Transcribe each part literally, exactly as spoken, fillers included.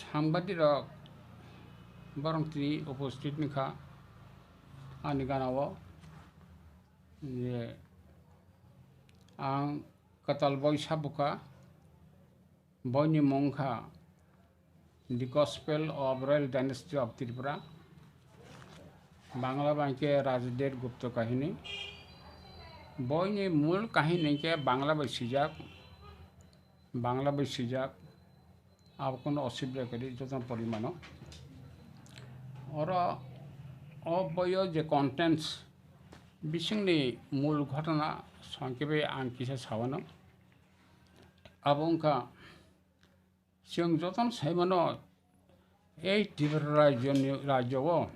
Sangbadirok borong tini upasthit wngkha ani ganao je ang kwtal boi sabukha, boini mung kha The Gospel of Royal Dynasty of Tripura, Bangla bai khe Rajdev Gupta kahini. Boini mul kahini khe Bangla bai swijak, Bangla bai swijak, abo kono osubida kwrwi jotono porimano. Oro o boio je contents bisingni mul ghotona songkhe bai ang kisa sawano. Abo wngkha, chwng jotono saimano, ei Tripura rajyoni, rajyo o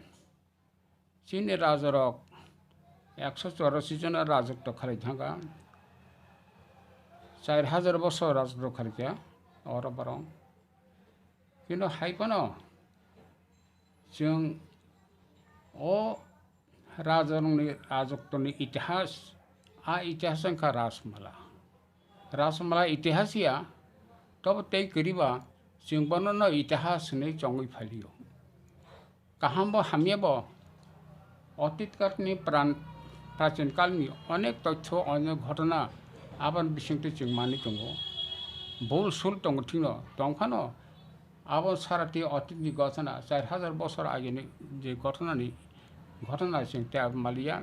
chini rajarok ekso chorasi jona rajotw khalai thangkha, char hajar bosor rajotw khalai kha oro borok. Kintu hai phano chwng o rajarokni, rajoktoni itihas, a itihas wngkha Rajmala. Rajmala itihas ya, tobo tei kwrwiba chwng bono no itihas hwnwi chongwi phalio. Kaham bo hamya bo, otit kalni pran, prachin kalni onek tothyo, onek ghotona aboni bisingtwi chwng manwi tongo. Bul sul tongo thwino, tongphano abo sarati otitni ghotona, char hajar bosor agini je ghotonani, ghotona chwng tei abo maliya,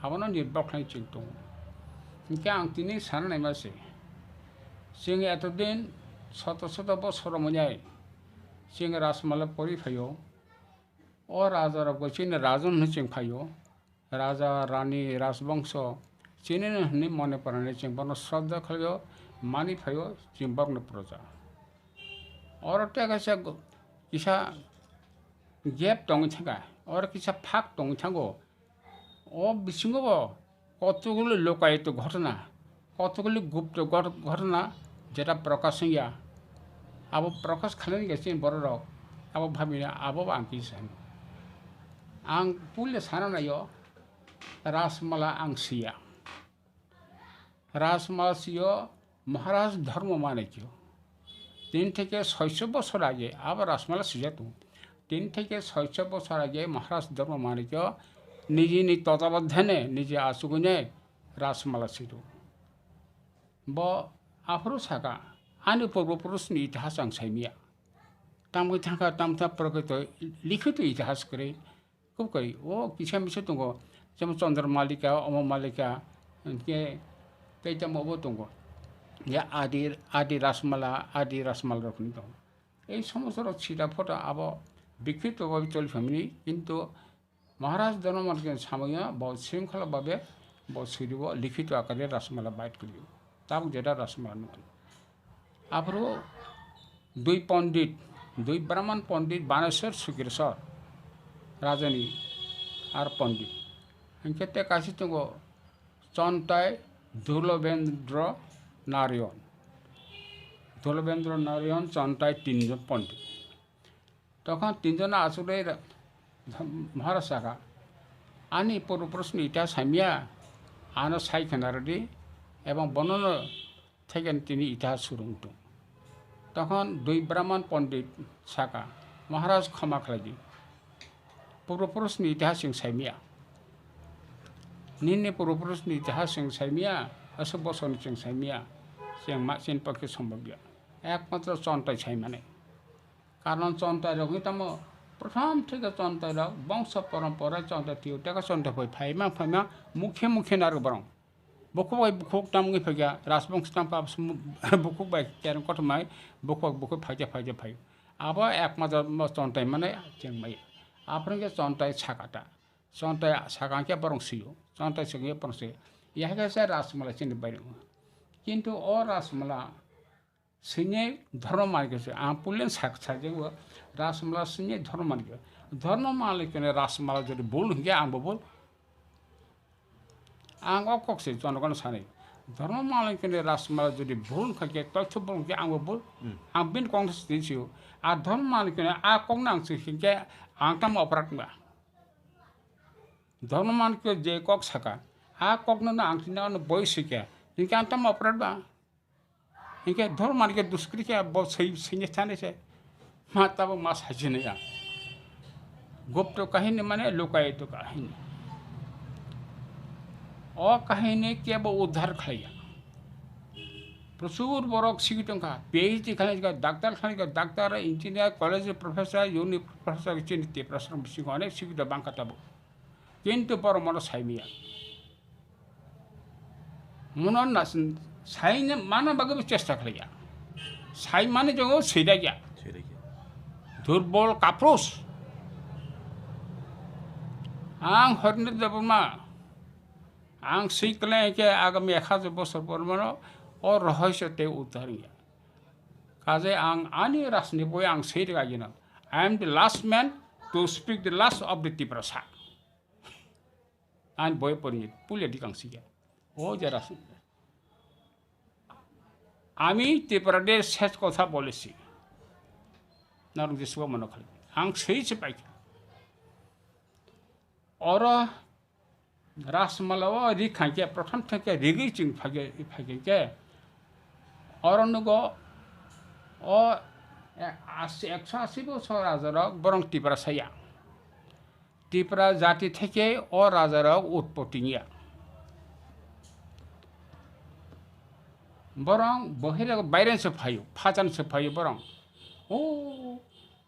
abono nirbor khlai chwng tongo. Hinkhe ang tini sana naima se, chwng etodin soto soto bosor romwi nai chwng Rajmala pori phaio, o rajarokbo chini rajon hwnwi chwng phaio, raja, rani, rajbongso chini hwnwi mone pranai chwng bono sroddha khlaio, mani phaio, chwng borokni proja. Oro tei kaisa go-, kisa gap tongwi thangkha, oro kisa phak tongwi thango. O bisingo bo kotokgwli lokaito ghotona, kotokgwli gupto ghot-, ghotona jeta prokash wngya, abo prokash khlainai khe chini bororok abo bhabina, abo bo ang kisa sano. Ang puila sana naio, Rajmala ang siya. Rajmala siyo Maharaj Dharma Manikyo. Tin theke soiso bosor age abo Rajmala sijak tongo. Tin theke soiso bosor age Maharaj Dharma Manikyo nijini totabodhyane, niji achugune Rajmala sido. Bo aphuru saka, ani purbo purusni itihas ang saimiya. Tamgwi thangkha, tamtha prokrito likhito itihas kwrwi. Kub kai, o kisa misa tongo, jemon Chandra Malika, Oma Malika, hinkhe tei tamo bo tongo. Ya Adi, Adi Rasmala, Adi Rasmala rok hinwi tongo. Ei somosto rok sida photo abo bikhito babe choli phaimani, kintu Maharaj Dharma Manikni samoyo bo shringkhola babe bo suribo likhito akare Rasmala bait koriyo. Tabuk jeta Rasmala nukha. Aphuru dui pondit, dui Brahman pondit, Baneswar Sukreswar rajani ar pondit. Hinkhe tei kaisa tongo Chontai, Durlobendra, Narayan. Durlobendra, Narayan, Chontai tinjon pondit. Tokhon tinjon achugwi ra-, Maharaj saka, "Ani purbo purusni itihas hamya, ano sai khwna rwdi, ebong bonono thekeno tini itihas surung tong." Tokhon dui Brahman pondit saka, "Maharaj, khoma khlaidi, purbo purusni itihas chwng saimiya. Nini purbo purusni itihas chwng saimiya, aswk bosorni chwng saimiya, chwng ma chini pokhe sombobya. Ekmatro Chontai saimani." Karon Chontai rok wngwi tamo, prothom theke Chontai rok bongso porompora Chontai twiyo teka Chontai phai phaima phaima mukhe mukhe narwk borok. Bukhuk bai bukhuk tamgwi phaikha, rajbongso tamo bukhuk bai kereng kothomai bukhuk bukhuk phaikhe phaikhe phai. Abo ekmatro Chontai mane chengmai. Aphuru khe Chontai sakata. Chontai sakha khe borok swiyo. Chontai sakha khe borok swiyo. Yaha khe se Rasmala chini bai ringo. Kintu o Rasmala Sini Dharma Manikya se, ang pulen sak, sajeng bo Rasmala sini Dharma Manikya. Dharma Manikya ni Rasmala jodi bul hingke ang bo bul. Ang o kok se jonogono sanai. Dharma Manikya ni Rasmala jodi bul hingke, toitho bul hingke ang bo bul. Hmm. Ang bin kong se sini siyo. A Dharma Manikya ni a kok nang se hingke ang tam operat ba. Dharma Manikya je kok saka, a kok no ang sini ano boi sike. Hingke ang tam operat ba. Hinkhe Dharma Manikya duskri khe bo swi-, swini thani se. Ma tabuk ma saichini ya. Gupto kahini mane lukaito kahini. O kahini kebo uddhar khlaiya. Prochur borok sikitongkha, P H D khlai kha, doctor khlai kha, doctor, engineer, college professor, uni professor chini Tiprasa bisingo onek sikito bangkha tabuk. Kintu borok mono saimiya. Mono na saina mana bagwi bo chesta khlaiya. Sai mani jogo sida ya. Durbol kapros. Ang Horni Debbarma. Ang sikle ke agami ek hajar bosor pormano o rohoi se te utar ya. Kaje ang ani rasni boi ang sei rega jina. I am the last man to speak the last of the Tiprasa. Ani boi pori pulia dik ang siya. O jara si. Ami Tripura de ses kotha bolesi. Narung jisuwa mano khali. Ang sei se paikha. Oro Rasmala o ri khaikhe, prothom thangkhe rigwi chwng phaikhe, phaikhe khe, oro nugo o, e, asi, ekso asi bosor rajarok borong Tiprasa ya. Tipra jati theke o rajarok utpoti ya. Borong bohirok bairen se phaio, phajan se phaio borong. O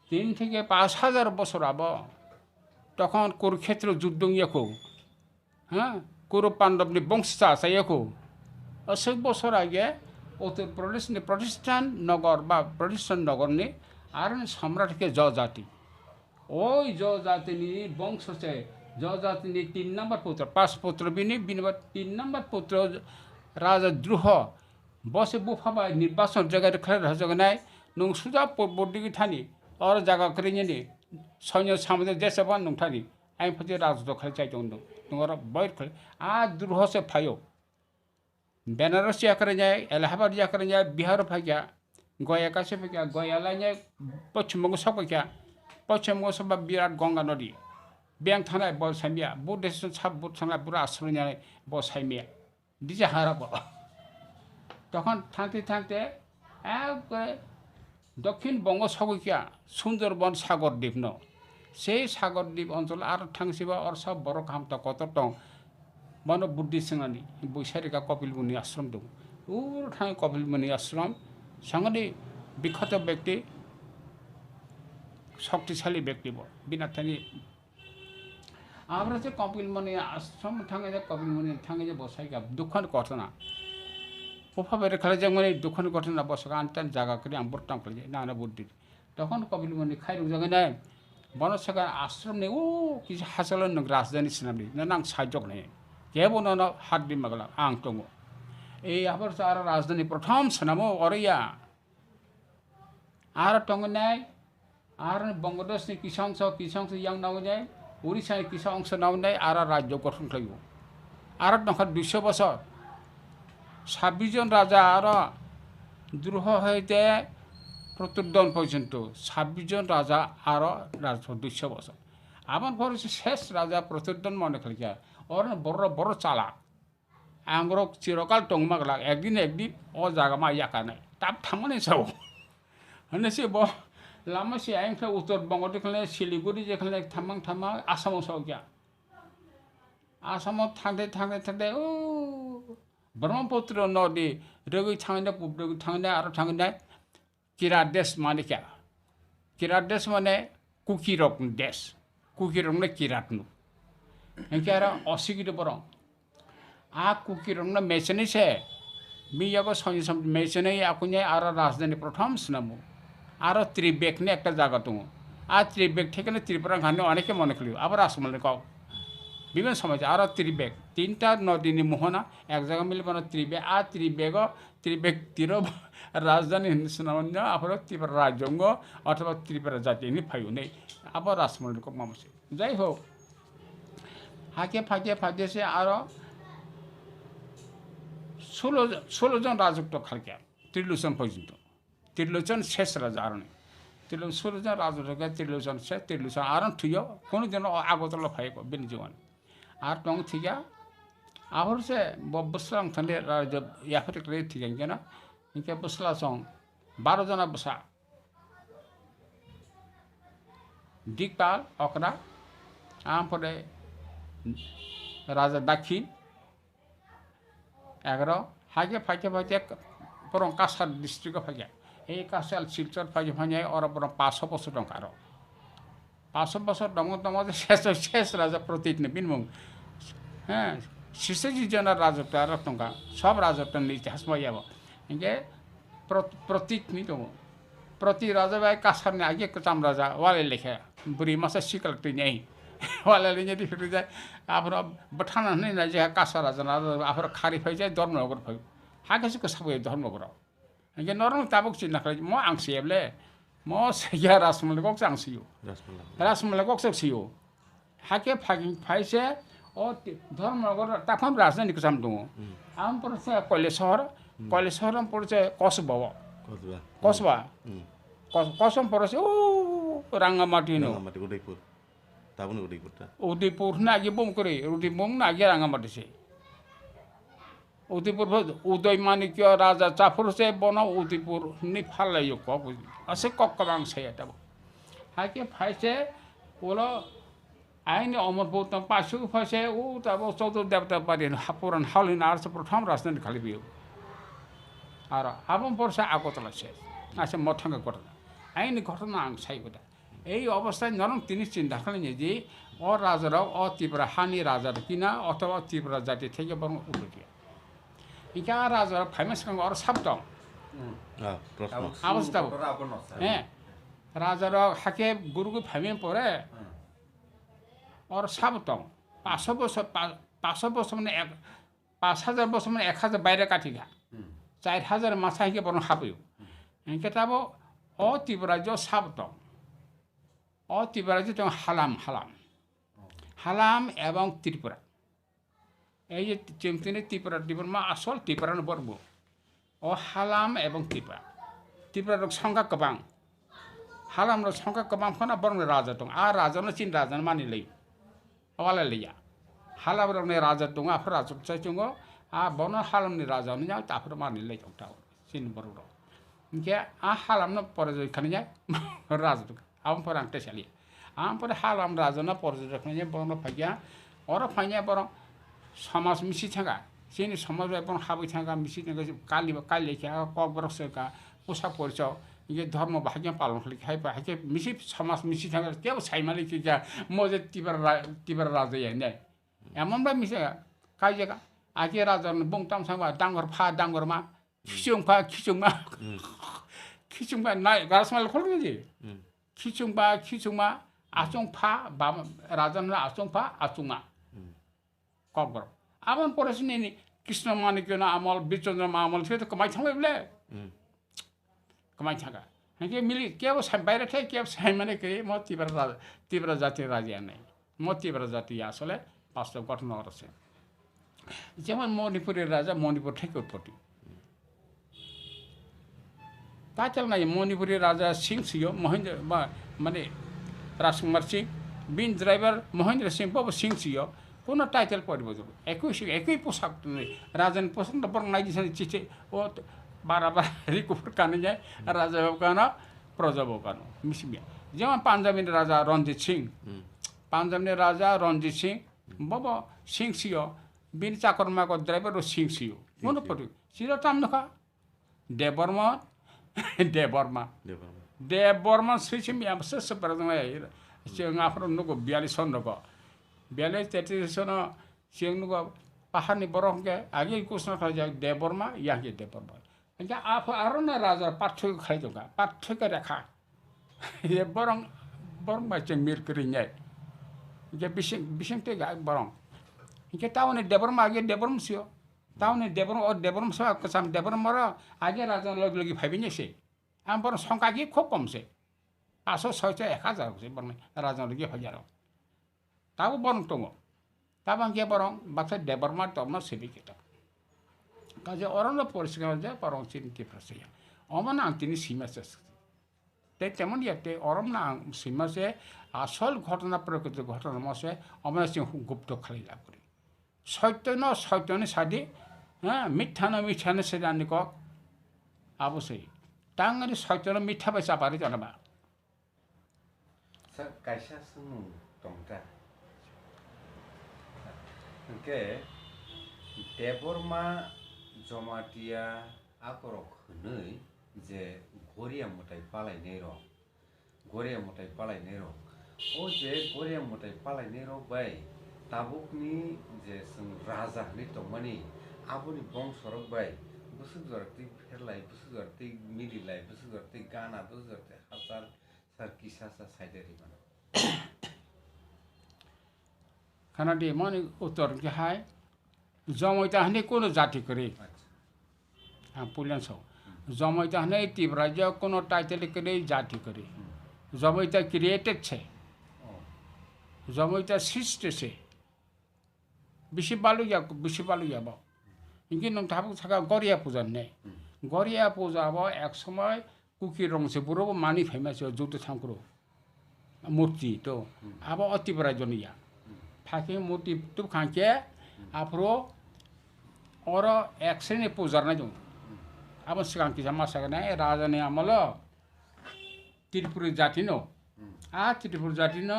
tin theke pash hajar bosor abo. Tokhon Kurukhetro juddho wngya kho. Ha? Kuru Pandobni bongso cha chaya kho. Aswk bosor age Uttar Pradeshni Pratishthan Nagar ba Pratishthan Nagarni aroni samrat khe Jo jati. Oi Jo jatini bongso se, Jo jatini tin number putro, pas putro bini, bini ba tin number putro Raja Druho. Bo se bupha bai nirbachon jaga de khlai rwjagnai, nwng suja purbo digi thani, oro jaga kwrwini, soinyo samudra jesa bo nwng thani, ayang phaji rajdo khlai chai tong nwng, nwng oro boir khlai, a Druho se phaio. Benaras yakarnai, Allahabad yakarnai, Bihar phaikha, Goya kaisa phaikha, Goya lainai, Poschim Bongo sok phaikha, Poschim Bongo sok ba Birat Ganga Nodi. Biyang thanai bo saimya, Buddhist sab Buddha thanai, Buddha ashram nai bo saimya. Dija hara bo. Tokhon thangte thangte, ekbare Dokhin Bongo sogwi kha Sundorbon Sagor Dipno. Sei Sagor Dip oncholo aro thangsiba orsa borok kaham ta kotor tong. Bono Buddhist wngnani Boisarika Kopil Muni ashram tongo. Uro thangwi Kopil Muni ashram sangani bikhoto bekti, shoktisali bekti bo. Bini thani Abro se Kopil Muni ashram thangwi je, Kopil Muni thangwi je bo sai kha dukhan kothona. Bupha bai rwkhalai jakmani dukhan kothona bo saka antan jaga kwrwi ang bwrwi tong khlai nana Buddhi. Tokhon Kopil Muni khai rwk jagwi nai. Bono saka ashram ni o kisa hachalo nwng rajdhani swnam di. Nang sai jok nai. Kebo nono hat di magla ang tongo. Ei abro se aro rajdhani prothom swnamo oro ya. Aro tongo nai, aro Bangladesh ni kisa ongso, kisa ongso yang nai nai, Orissa ni kisa ongso nai nai, aro rajyo gothon khlaio. Aro tongkha duiso bosor. Sabbish jon raja aro Druho hoite Protudon porjonto, sabbish jon raja aro rajyo duiso bosor. Aboni pore se ses raja Protudon mone khlaikha. Oro borok, borok chala. Ang rok chirokal tongma glak, ekdin ekdin o jaga ma yakarnai. Tab thangmani sao. Hwnwi se bo lama se ayang khe Uttor Bongo de khlai, Siliguri je khlai, thamang thamang Asamo sao kya. Asamo thangde thangde thangde o Brahmaputra nodi rwgwi thangde, pub rwgwi thangde, aro thangde. Kirat desh mane kya? Kirat desh mane Kuki rok ni desh. Kuki rok no Kirat no. Hinkhe aro osigito borok. A Kuki rok no mechani se. Mi yago soni som mechani akuni aro rajdhani prothom swnamo. Aro Tribek ni ekta jaga tongo. A Tribek thekeno Tripura hwnwi oneke mone khlio. Abo Rajmala ni kok. Bibin somoi aro Tribek. Tinta nodi ni mohona ek jaga mili bono Tribek. A Tribek o Tribek tiro rajdhani hinwi swnamwi aphuru Tripura rajyo wngo, othoba Tripura jati hinwi phai hwnwi. Abo Rajmala ni kokma se. Jai hok, hakhe phaikhe phaikhe se aro sulo, sulo jon rajotto khalkhe, Trilochon porjonto. Trilochon ses raja aroni. Trilo-, sulo jon rajotto khe Trilochon ses, Trilochon aro thwiyo, kono dino Agartala phai ko, bini jiwan. Ar tong thikya, ahor se bo bwsla wng thangde ra-, je-, yaphatik re thikya hinkhe na, hinkhe bwsla song baro jona bwsa. Dikpal okra, ampore Raja Dakhin, egaro, haike phaikhe phaikhe porong Kasar district o phaikhe. Ei Kasar Silchar phaikhe phaikhe oro porong paso bosor tongkha aro. Paso bosor tongo tongo je ses, ses Raja Protit ni bini mung. He, sisiji jona rajotwa rok tongkha. Sob rajotwa ni itihas ma yabo. Hinkhe Prot-, Protit ni tongo. Proti raja bai Kasar ni age kwcham raja walai lekhe. Bwrwi masa sikal twi nai. Walai lekhe di phirwi jai. Aphro bwthana hwnwi nai je Kasar raja na aphro khari phai jai Dharmanagar phai. Hakhe se kwsa bai Dharmanagar. Hinkhe norok tabuk chinta khlai mo ang se eble. Mo se ya Rasmala kok se ang sio. Rasmala. Rasmala kok se sio. Hake phaging phai se o ti-, Dharmanagar takham rajdhani kwcham tongo. Hmm. Ang pore se Koilashahar, Hmm. Koilashahar ang pore se Kosba o. Kosba. Kosba. Hmm. Kos-, Kosba pore se o Rangamati hino. Rangamati, Udaipur. Tabukni Udaipur ta. Udaipur hwnwi agi bum kwrwi, Udaipur hwnwi agi Rangamati se. Udaipur bo Udoy Manikya raja chaphuru se bono Udaipur hwnwi phalai o kok. Ase kok kwbang saya tabo. Hake phai se ulo aini Omorpur tong pasu phai se u tabo Choudhury Devta Pari hapuran halin arsa prothom rajdhani khali biyo. Aro abon por se Agartala se. Ase mothanga ghotona. Aini ghotona ang sai bwda. Ei obostai norok tini chinta khlai nai di, o rajarok o Tipra hani raja kina othoba o Tipra jati theke borok ulo dia. Hinkhe a rajarok phaima swkang oro sab tong. Hmm. Ah, proshno. Abo se tabuk. Kotor abono sa. Eh, rajarok hake gurugwi phaima pore, Hmm. oro sab tong. Paso bosor, pa-, paso bosor mane ek, pash hajar bosor mane ek hajar baire kathi kha. Hmm. Char hajar masa hinkhe borok habwi o. Hmm. Hinkhe tabo o Tipra jo sab tong. O Tipra jo tong Halam, Halam. Oh. Halam ebong Tripura. Ei je chwng tini Tipra, Tipra ma asol Tipra no borok bo. O Halam ebong Tipra. Tipra rok songkha kwbang. Halam rok songkha kwbang phano borok ni raja tong. A raja no chini raja no mani lai. Walai liya. Halam rokni raja tongo, aphuru raja bwsai tongo, a bono halamni raja wngya, aphuru manwi lai tong tao, chini borok rok. Hinkhe a halamno porajoi khanaya, raja tongo. Aboni pore ang tei saliya. Aboni pore halam rajano porajoi khanaya, bono phaiya, oro phaiya borok somaj misi thangkha. Chini somaj bai bono habwi thangkha, misi thangkha, kali, kali khe, kokborok swkha, pusa poriso, hinkhe dhormo bahai khe palon khlai khe, hai, hai khe misi somaj misi thangkha, kebo saimani khe kha, mo je Tibra ra-, Tibra raja ya, ne? Emon bai misa kaijak, ake raja ni bung tam sangba dangor pha dangor ma, Hmm. khichung pha khichung ma, Hmm. khichung pha nai garas mal khol ni ji. Hmm. Khichung pha khichung ma, achung pha ba raja na achung pha achung ma. Hmm. Kokborok. Abon pore sini ni Krishna Manikya na amol, Bichandra ma amol, se to kamai thangbai ble. Hmm. Kwmai thangkha. Hinkhe mili kebo sai baire thai, kebo sai mane khe mo Tibra ra-, Tibra jati raja ya nai. Mo Tibra jati ya asole pasto gothon oro se. Jemon Manipuri raja Manipur thai utpoti. Title nai Manipuri raja Singh siyo, Mohendra ba mane Rajkumar Singh, bin driver Mohendra Singh bobo Singh siyo. Kono title poribo jabo. Ekoi si, ekoi poshak twnwi. Rajani poshak no borok nai di sani chiche. O t-, bara bara ri kuphur kanwi jai. Raja bo kano, proja bo kano. Misi biya. Jemon Punjab ni raja Ranjit Singh. Hmm. Punjab ni raja Ranjit Singh. Bobo Singh siyo. Bini chakor makor driver ro Singh siyo. Singh Kono siyo. Pori. Siro tam nokha. Debbarma, Debbarma. Debbarma. Debbarma swi simi am se se barang nai. Chwng aphuru nugo biyali son nugo. Biyali teti sono chwng nugo paharni borok hwnkhe agi kusno khlaijak Debbarma, yang khe Debbarma. Hwnkhe apho arona raja pathoi khlai tongkha, pathoi khe rekha. Ye borong, borong bai chwng mir kwrwi nai. Hwnkhe bising, bising tei ga borong. Hwnkhe taoni Debbarma agi Debbarma sio. Taoni Debbarma, o Debbarma sa kwcham Debbarma ro agi raja logi logi phaibi nai se. Ang borong songkha agi khub kom se. Paso soicho ek hajar se borong raja logi phai jaro. Tabo borong tongo. Tabo hwnkhe borong baksa Debbarma tongma sibi khe tongo. Kaje orono poriskar je borong chini Tipra se ya. Omo no ang tini sima se. Tei temon ya tei orom no ang sima se asol ghotona, prokrito ghotona mo se omo no chwng gupto khalai lab kori. Soityo no soityo ni sadi, ha, mitha no mitha ni sadi ani kok. Abo se. Tang ani soityo no mitha bai chapari jana ba. Kaisa swngmung tongkha. Hwnkhe Debbarma Jamatia akorok hwnwi je Goria mwtai palainairok, Goria mwtai palainairok, o je Goria mwtai palainairok bai tabukni je chwng raja hwnwi tongmani, aboni bongsorok bai bwswk jora twi pherlai, bwswk jora twi mililai, bwswk jora twi gana, bwswk jora twi hachal, sir, kisa sa saida ri mano. Khana di mani uttor ke hai, Jamatia hwnwi kuno jati kwrwi. Acha. Ang puilan sao. Jamatia hwnwi Tiprajak kuno title kwrwi, jati kwrwi. Jamatia created se. Oh. Jamatia srishti se. Bisi balukya, bisi balukya bo. Hingke nwng tabuk saka Goria puja hinwi. Hmm. Goria puja bo ek somoi Kuki rong se buro bo mani phaima se juto thangkro. Murti to. Hmm. Abo o Tipra joniya. Hmm. Phakhe murti tubkha hingke Hmm. aphuru oro ek sreni pujar nai jong. Hmm. Abo swkang kisa ma saknai raja ni amolo Tripuri jati no. Hmm. A Tripuri jati no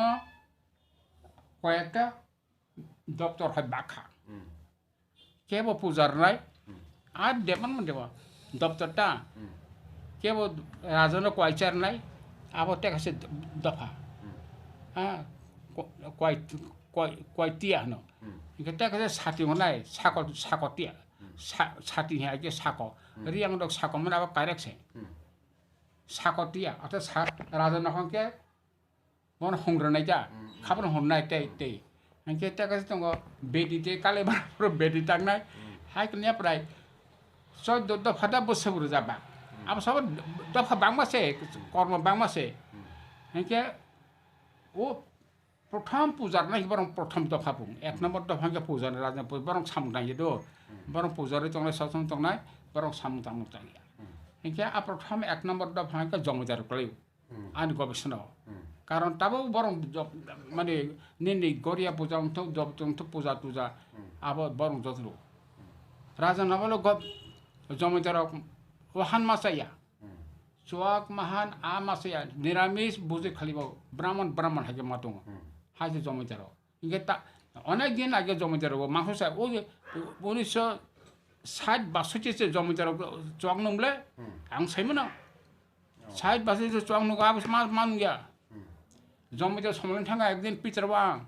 koyekta doptor hai bakha. Hmm. Kebo puja rwnai, Hmm. a deban mo deba doptor ta. Hmm. Kebo raja no kwai cha rwnai, abo teka se dopha. Hmm. Ha, ko-, kwai, kwai, kwai tiya hwno. Hmm. Hingke teka se sati hwnai, sako, sako tiya. Hmm. Sa-, sati hai ke sako. Hmm. Riang dok sako mana abo karek se. Hmm. Sako tiya, ata sa-, raja no hwnkhe Bono hwngrwnai ta, Mm, mm. khaphano hwngnai tei, Mm. tei. Hinkhe tei kaisa tongo, bedi tei kale ba phuru bedi tangnai. Mm. Hai kanya prai, choddo dopha da bwswk rwjak ba. Mm. Abo sabo dopha bangma se, Mm. kormo bangma se. Mm. Hinkhe o prothom pujar nai borok prothom dopha bung. Ek Mm. number dopha hinkhe pujar ni raja pu-, borok samung tangya do. Mm. Borok pujar ri tongnai, sosong tongnai, borok samung tangmung tangya. Mm. Hinkhe a prothom ek number dopha hinkhe jomidar kwlai. Hmm. Ani gobisano. Hmm. Karon tabuk borok job, mane nini Goria puja wngthok, job wngthok, puja tuja, Hmm. abo borok jotlo. Hmm. Raja nabalo gob, jomidarok wahan masaya. Hmm. Chuak mahan a masaya, niramis buji khalibo, Brahman, Brahman haikhe matungo. Hmm. Haikhe jomidarok. Hinkhe ta, onek din age jomidarok mangso sa, o je, unisho sait basoti se jomidarok chuak nungle, Hmm. ang saimano. Oh. Sait basoti se chuak nugo, abo ma, ma nungya. Hmm. Jomidarok somoni thanga ekdin pitar bo ang.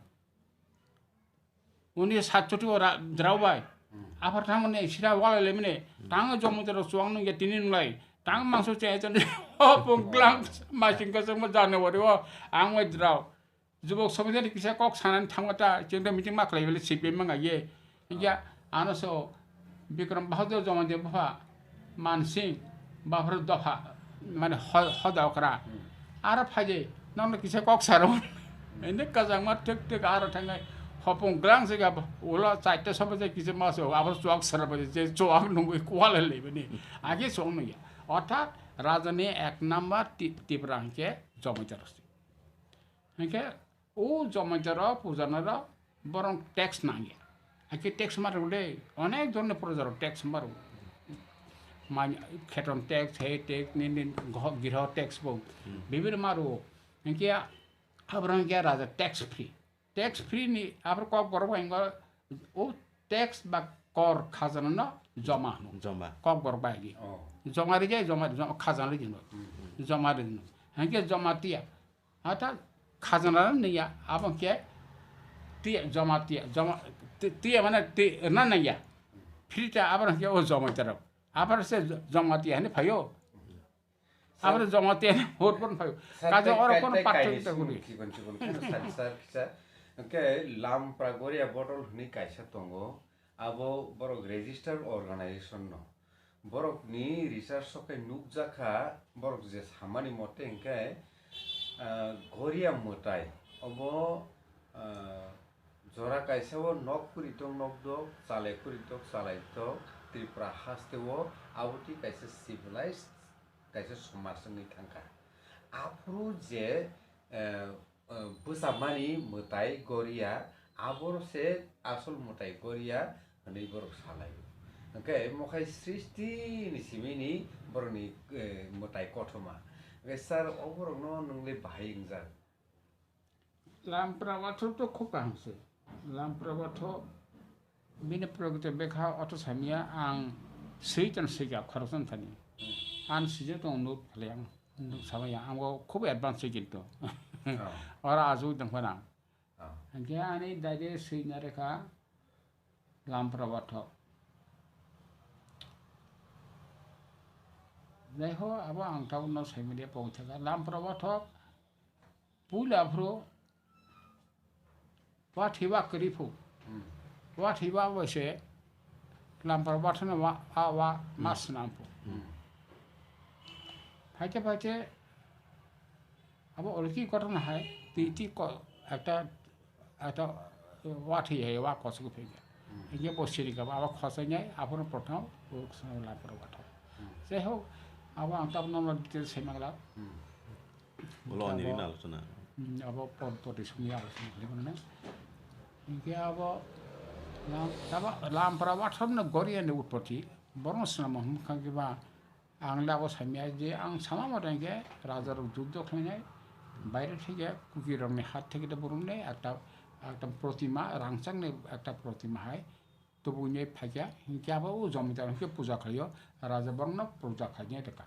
Uni sat choti o ra, drao bai. Hmm. Aphar thangmani sira walai lemani. Hmm. Tang jomidarok chuak nungya tini nunglai. Tang mangso chaya chani. Oh, pung glang, masing kasang ma January o, ang bai drao. Jubok somoitani kisa kok sanani thangma ta, chwng ta meeting ma khlai bele C P M wng ye. Hinkhe ano so Bikram Bahadur Jamatia bupha Mansing baphuru dopha mane ho-, hoda okra. Hmm. Aro phaidi nokno kisa kok saro. Hmm. Ende kajangma thik thik aro thangnai hopung glang se ga ulo chaita somoita kisa ma so abo chuak sara bai je chuak nungwi kwala lebani. Age chuak nungya. Orthat rajani ek number Ti-, Tipra hinkhe Jamatia rok. Hinkhe o jomidarok, pujanarok borok tax nangya. Haikhe tax ma rwle, onek dhoroner pujanarok tax ma rw. Mani kheton tax, he tax, nini gho-, girho tax bo. Hmm. Bibir ma rw. Hinkhe aborok hinkhe raja tax free. Tax free ni aborok kok borok bai hinkhe o tax ba kor khajana no joma hwno. Joma. Kok borok bai gi. Oh. Joma rijai, joma, joma khajana rijai no. Hmm, hmm. Joma rijai no. Hinkhe Jamatia. Ata khajana nangya, abo khe tiya, Jamatia, joma, ti-, tiya mane ti-, rwna nangya. Free ta abo khe o Jamatia rok. Abo se Jamatia hinwi phaio. Abo Jamatia hinwi hor pon phaio. Sir, kaisa tei, oro tei, kono tei pathak kaini ta guri. Chikon, chikon, khe sir, sir, kisa. Hwnkhe Lampra Goria Bodol hinwi kaisa tongo. Abo borok register organization no. Borokni research o khe nukjakha, borok je samani mote hinkhe, ah, Goria mwtai obo, ah, jora kaisa o nok puritok nokdok, chalai puritok chalaitok, Tripura haste o abo twi kaisa civilized kaisa somaj wngwi thangkha. Aphuru je, eh, eh, bwchabmani mwtai Goria, aboro se asol mwtai Goria hwnwi borok salaio. Hwnkhe mokhai srishti ni simi ni borokni, eh, mwtai kothoma. Hwnkhe sir, o borokno nwng le bahai wngjak? Lampra Bathok to khub kaham se. Lampra Bathok bini prokito bekha oto samya ang swi tan swi ka khoroksan thani. Ang sije tong nuk phale ang nuk samaya ang bo khub advance se kintu. Ora azu dang phana. Hingke ani daide swi na rekha Lampra Bathok. Jai ho abo ang tabuk no sai media pok thaka Lampra Bathok. Puila phuru wathiba kwrwi phu. Wathiba bai se Lampra Bathokno wa, a wa mas swnam phu. Phaite phaite abo olki kotorna hai twi twi ko, ekta ekta wathi hai wa kosok phege. Hingke bo siri kabo abo khosai nai abono prothom Lampra Bathok. Jai ho abo ang tabuk no detail sai manglak. Ulo ani abo rini alochona. Hmm, abo por poti songwi alochona khlai mano. Hingke abo lam, tabo Lampra Bathokno Goria ni utpoti. Borno swnamo hwn kha khe ba ang le abo samya je ang sama mota hingke raja rok juddo khlainai. Baire theke Kuki rokni hat theke de borokni ekta, ekta protima, rangchakni ekta protima hai. Tubui nai phaikha, hinkhe abo o jomidar hinkhe puja khlaio, raja borokno puja khainai rwkha.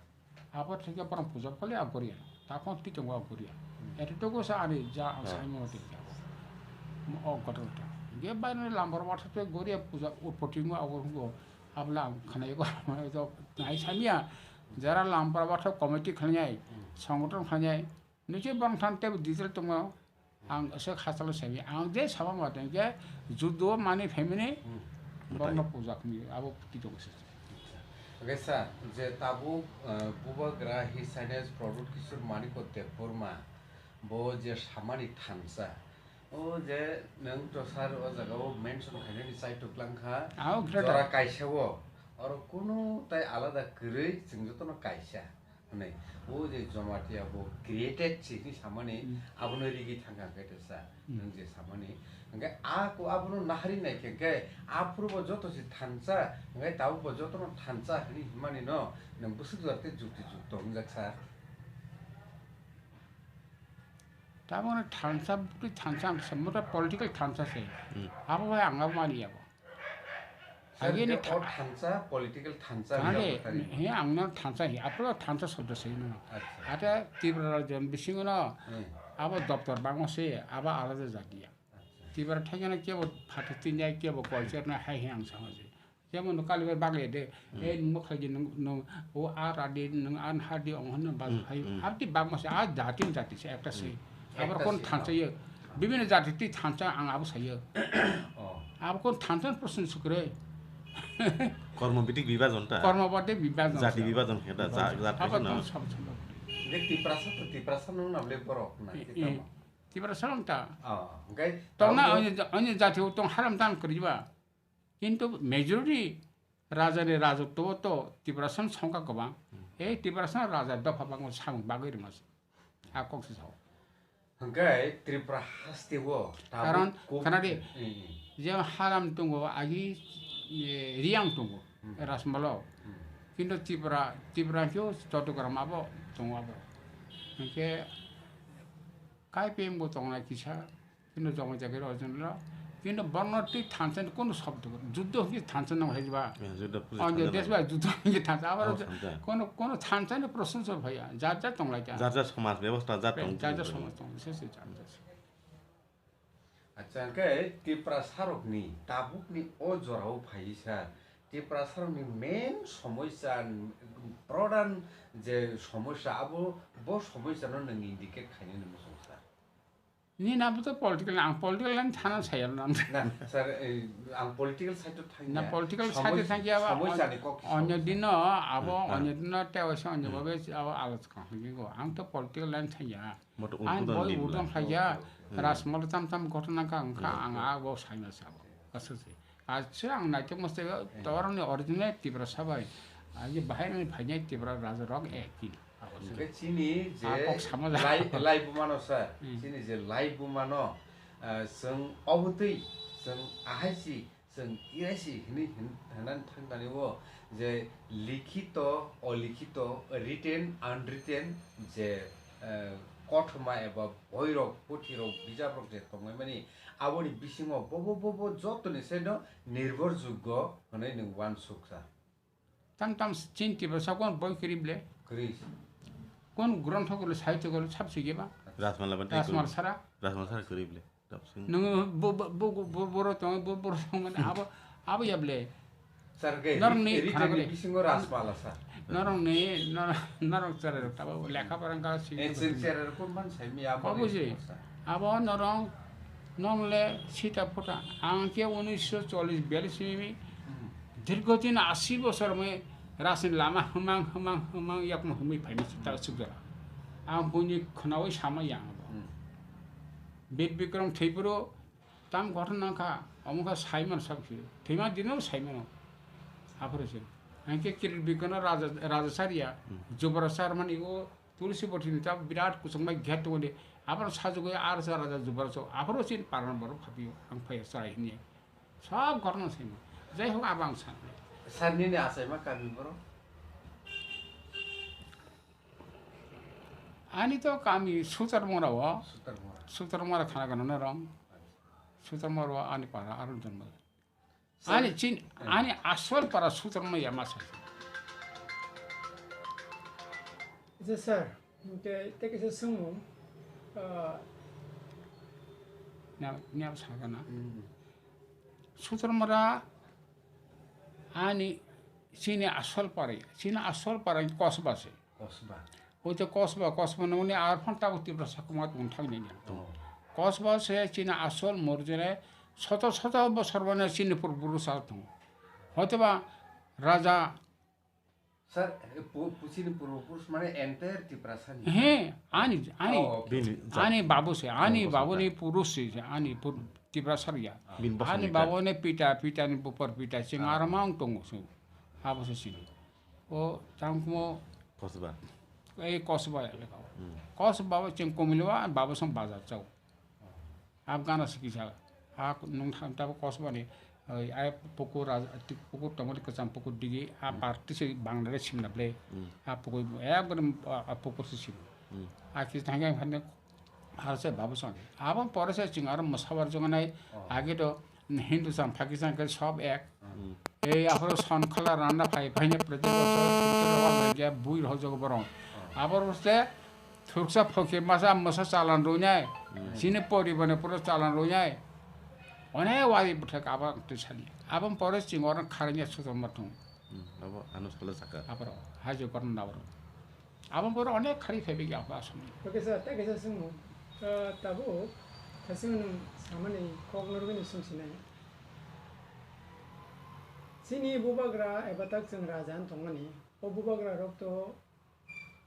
Abo thikhe borok puja kholi a Goria, takhon twi tongo a Goria. Ete togo sa ani ja ang saimano tei khe abo. O kotor ta. Hinkhe bainani Lampra Bathok tei Goria puja utpoti wngma abo wngkho, abla ang khnaio, nai samya, jara Lampra Bathok committee khlainai, songothon khlainai, Nukhe borok thani teibo detail tongo. Ang aswk hachalo saiwi. Ang je sama mate hwnkhe judo manwi phaimani borokno puja khni abo twi tongo se. Hwnkhe sir, je tabuk, uh, Bubagra His Highness Pradyut Kishore Manikya Debbarma bo je samani thansa, o je nwng to sir o jaga o mention khainani chaitok langkha, jora kaisa o, oro kunu tai alada kwrwi chwng jotono kaisa. Hwnwi, o je Jamatia bo created se hwnwi samani, abono rigi thangkha khe tesa, nwng je samani. Hwnkhe a ko abono nahari nai khe, hwnkhe aphuru bo joto se thansa, hwnkhe tabuk bo jotono thansa hwnwi himani no, nwng bwswk jora tei jukti jukto wngjak sa. Tabukno thansa, bwtwi thansa ang se, mota political thansa se. Abo bai ang abo mani yabo. Sir, Agini hwnkhe o tha- thansa, political thansa Thangde, wngya bwthani. He, ang no thansa he, aphuru thansa shobdo se no. Acha. Ate Tripura rajyo ni bisingo no, abo doptor bangma se, abo alada jati ya. Acha. Tripura thaigana kebo phatha tinya, kebo culture na hai he ang sama se. Jemon no kalibar bagya de, e nung mokhlai de nung, nung, o a radi, nung an hadi, ong hon no bas hai. Abdi bangma se, a jati ni jati se, ekta se. Abar kon thansa ye. Bibhinno jati twi thansa ang abo sayo. Oh. Abo kon thansa ni proshno sukre. Kormo bidik bibhajon ta? Kormo bade bibhajon Jati se. Bibhajon khe ta, ja-, jat Abo khe no. Kon sab sab. Hwnkhe Tiprasa to Tiprasa no na ble borok na, eh, kita eh. Mo. Tiprasa no ta. Oh, hwnkhe Tong na abo onyo ja-, onyo jati tong haram tan kri ba. Kintu majority Raja ni rajotwo to Tiprasa no songkha kwbang. Ei Tiprasa no raja dopha bangma samung bagwi rwma se. A kok se sao. Hwnkhe Tripura haste o tabuk Karon kok-, khna di, hmm, hmm. Je haram tongo, agi, e, Riang tongo, hmm, Rajmalo. Hmm. Kintu Tripura, Tripura khe Chattogram abo tongo abo. Hwnkhe Kai pem bo tongnai kisa, kintu joma jagir ojon lo, kintu borno twi thansa ni kono shobdo, juddo hwnkhe thansa nang hai ba. Eh, juddo puri Onjo thansa desh nang. Ba juddo hwnkhe thansa, abar Oh, thansa. Kono, kono thansa ni proshno chol phaiya, jar jar tong lai ta. Jar jar somaj bebosta jar tong Jar jar tong. Somaj tong, se se jar jar. Acha, hwnkhe Tiprasa rokni tabukni o jorao phai sa, Tiprasa rokni main somosya, prodhan je somosya, abo bo somosya no nwng indicate khainani muchung sa. Nini abo to political, ang political line thana saya na. Na, sir, eh, ang political side to thangya. Na, political side to thangya ba, somosya ni kok onyo dino, abo Hmm. onyo dino, te oise onyo Hmm. babe, abo alos kong hinggo. Ang to political line thangya. Moto Ang uldon boi di uldon bla. Khaiya, Hmm. Rajmalo tam tam ghotona ka wngkha, Hmm. ang abo saina sabo. Aswk se. Aswk ang naitokma se, Hmm. Torokni original Tiprasa bai, ah, je bahairni phainai Tipra raja rok ek din. Abo se. Hwnkhe chini je Ah, kok sama ja. Lai, lai bumano sir, Hmm. chini je lai bumano, ah, chwng obotwi, chwng ahaisi, Chwng iraisi hinwi hin-, hinani thangtani o je likhito, olikhito, written, unwritten je, eh, kothoma eba boirok, puthirok, bijabrok je tongmani, aboni bisingo bobo bobo jotoni saino nirbhorjoggo hwnwi nwng uansukha. Tang tam chin Tiprasa kon boi kwrwi ble? Kwrwi. Kon grontho kwrwi, sahityo kwrwi, sab sigi ba? Rajmala ba tei Rajmal kwrwi. Sara? Rajmal sara kwrwi ble. Nung bo, bo, bo, bo, boro tong, bo, boro tong mane abo, abo ya ble. Sir ke norong ni ri-, khana rite ni bole. Bisingo Rajmala sir. Norong ni, nor-, norong sir tabo lekha pora wngkha si. Ancient sir kon man sai mi abo. Abo ni je. Sir. Abo norong nong le sita phuta. Ang ke unisho chollish biyallish ni mi. Hmm. Dirgho din ashi bosor mui rasni lama hwmang, hwmang, hwmang yakmo hwnwi phaini sita sukjora. Ang buini khwnawi sama yang abo. Hmm. Bir Bikram thwiphuru tam ghotona wngkha, omo khe saimano sab khe. Thwima dino saimano. Aphuru se. Hingke Kirit Bikram raja, raja sariya, hmm, Jubraj sar mani o Tulsi Boti ni ta birat kuchukmai gate tongoni. Aphuru sajagwi ar sa raja Jubraj so. Aphuru sin paran borok phapiyo. Ang phaiya chai hinya. Sab ghotona saima. Jai hok abo ang san. Sir nini achaima kami borok? Ani to kami Sutarmora o. Sutarmora. Sutarmora khana gana norong. Sutarmora o ani para aro jonmo. Sir. Ani chin, eh, ani asol para Sutarmora ya masa. Acha sir, te, te kisa sungmung, ah, nya, nya sagana. Hmm. Sutarmora ani chini asol para, chini asol para kosba se. Kosba. Oito kosba, kosba nungni ar phon tabuk Tiprasa kwma tong thang nini. Oh. Kosba se chini asol morjene soto soto bosor bana chini purburusa tong. Hotoba raja. Sir, pu-, pu-, chini purburusa mane entire Tiprasa ni? He, ani, ani, oh, okay. Bini ja-, ani babu se, ani oh, babu ni purus se, ani pur-, Tiprasa ya. Bini bosong ani ni babu ne pita, pita ni bupar pita, ching ah, aramang tongo se. Abo se chini. O tangmo kosba. Ei kosba ya lekha. Hmm. Kosba bo cheng komilo ba, babo song bazar chao. Ab gana sikisa. Ha nung thang tabo kosba ni. Ai, ai pukur raz-, ti-, pukur tongmani kwcham pukur digi. A hmm, party se Bangladesh simna ble. Hmm. A pukur, ekbarim a, a pukur se sim. Hmm. A kis thang yang phane har se babo song. Abo pore se ching aro musabar jonganai. Oh. Age to Hindu san Pakistan ke sob ek. Hmm. Ei aphuru son khala ranna phai phai ne prete boso thurkhe rogo lagya bui rojok borong. Hmm. Abor boste thurksa phokhe masa masa chalan rwnai. Hmm. Sini pori bane pura chalan rwnai. One wari bwthak abo twi sani. Abon pore ching orang kharanya sutor matung. Hmm. Abo ano sala saka. Aboro hajo gorna aboro. Abo borok onek khari phaibai ya ba asomni. Okay sir, tei kaisa swngmung. Ah, tabuk thasing nwng samani kok norwini sumsinai. Chini bubagra eba tak chwng raja wng tongmani. O bubagra rok to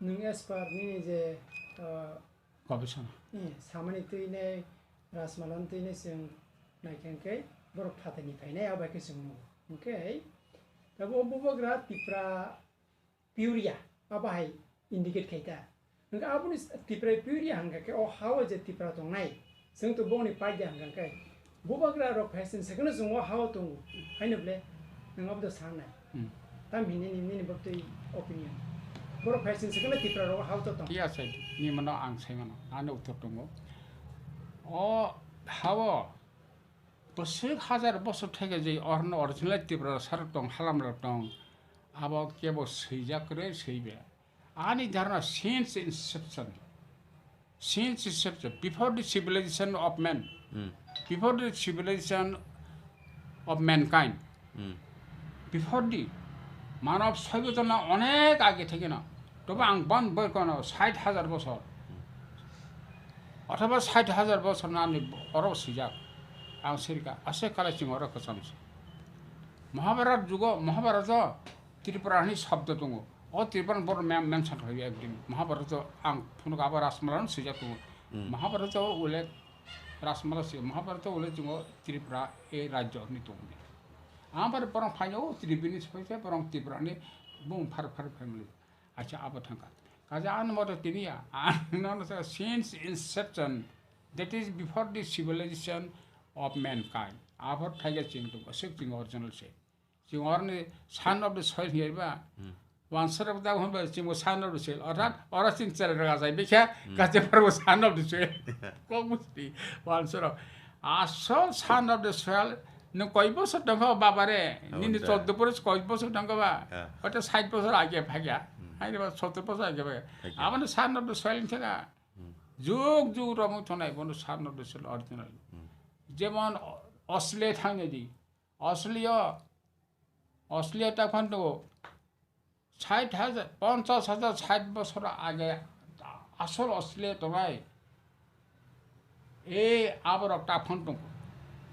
nwng as per nini je, ah, gobisona. Eh, samani twinai, rajmalani twinai chwng naikha khe borok phatarni phainai abo hai khe chwng nukgo. Hwnkhe tabuk o bubagra Tipra Puria, abo hai indicate khai ta. Hwnkhe aboni s-, Tipra Puria hwnkha khe o ha-o je Tipra tongnai, chwng to bongni paida hwnkha khe, bubagra rok phai chwng se kheno chwng o ha-o tongo, haino ble nwng abo to sanai. Hmm. Tam hini nini, nini bwktwi opinion. Borok phai chwng se kheno Tipra rok o ha-o to tong. Phiya sai, ni mano ang sai mano, ani uttor tongo. O ha-o bwswk hajar bosor theke je orno original Tipra sarok tong, halamrok tong, abo kebo swijak kwrwi swibe. Ani dharana since inception, since inception, before the civilization of man, hmm, before the civilization of mankind, hmm, before the manav soibotona onek age theke no, tobo ang bon boi kono sait hajar bosor, hmm, othoba sait hajar bosor nani oro swijak, ang sirka, ase kala ching oro kwcham se. Mahabharat jugo, Mahabharat o Tripura hwnwi shobdo tongo. O Tripura borok men-, mention khlaiwi ekdin. Mahabharata ang phunuk abo Rajmala no swijak tongo. Hmm. Mahabharata o ullekh Rajmala se, Mahabharata o ullekh tongo Tripura e rajyo hwnwi tongo. Ang bar borok phaino o Tripura ni se phaisa borok Tripura ni bung phar phar family. Acha abo thangkha. Kaja ang moto tini ya, ang no no sa since inception, that is before the civilization of mankind. Abo thaiga ching tongo, sik ching original se. Chwng oroni son of the soil hinwi ba, hmm, Wansa rok da hwn ba chimo son of the soil. Orthat ora chin chera rok ajai bikha, hmm, kache parbo son of the soil. Kok musti wansa rok. Asol son of the soil, nung koi bosor tongkha o baba re? Aboni nini chera. Choddo boros koi bosor tongkha ba? Ha. Ota sait bosor age phagya. Hmm. Hai ba sottor bosor age phagya. Phagya. Aboni son of the soil thega. Hmm. Jug jug romwi thonai bono son of the soil original. Hmm. Jemon Australia thangni di. Australia, Australia ta phano sait hajar, ponchas hajar, sait bosor age asol Australia tongnai. E aborok ta phano tongo.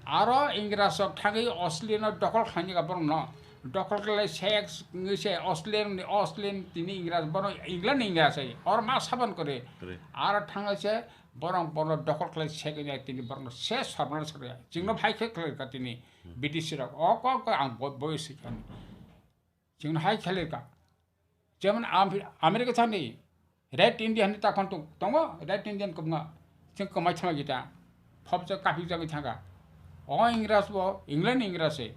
Aro Ingraj rok thangwi Australia no dokol khlaini ka borok no. Dokol khlai sek wngwi se Australia ni, Australia ni tini Ingraj borok England ni Ingraj ai. Or ma saban kore. Kore. Aro thangwi se borok bono dokol khlai sek wngya tini borok no se sormani sokya. Chingno phai khe khlai ka tini. Hmm. British rok. O kok kok ang bo-, boyo sikha. Chwng hai khlai ka. Jemon Am-, America thani Red Indian ni takhon tongo, Red Indian kwbangma. Chwng kwmai thangma gita. Phobjak kaphi jagwi thangka. O Ingraj bo, England ni Ingraj se.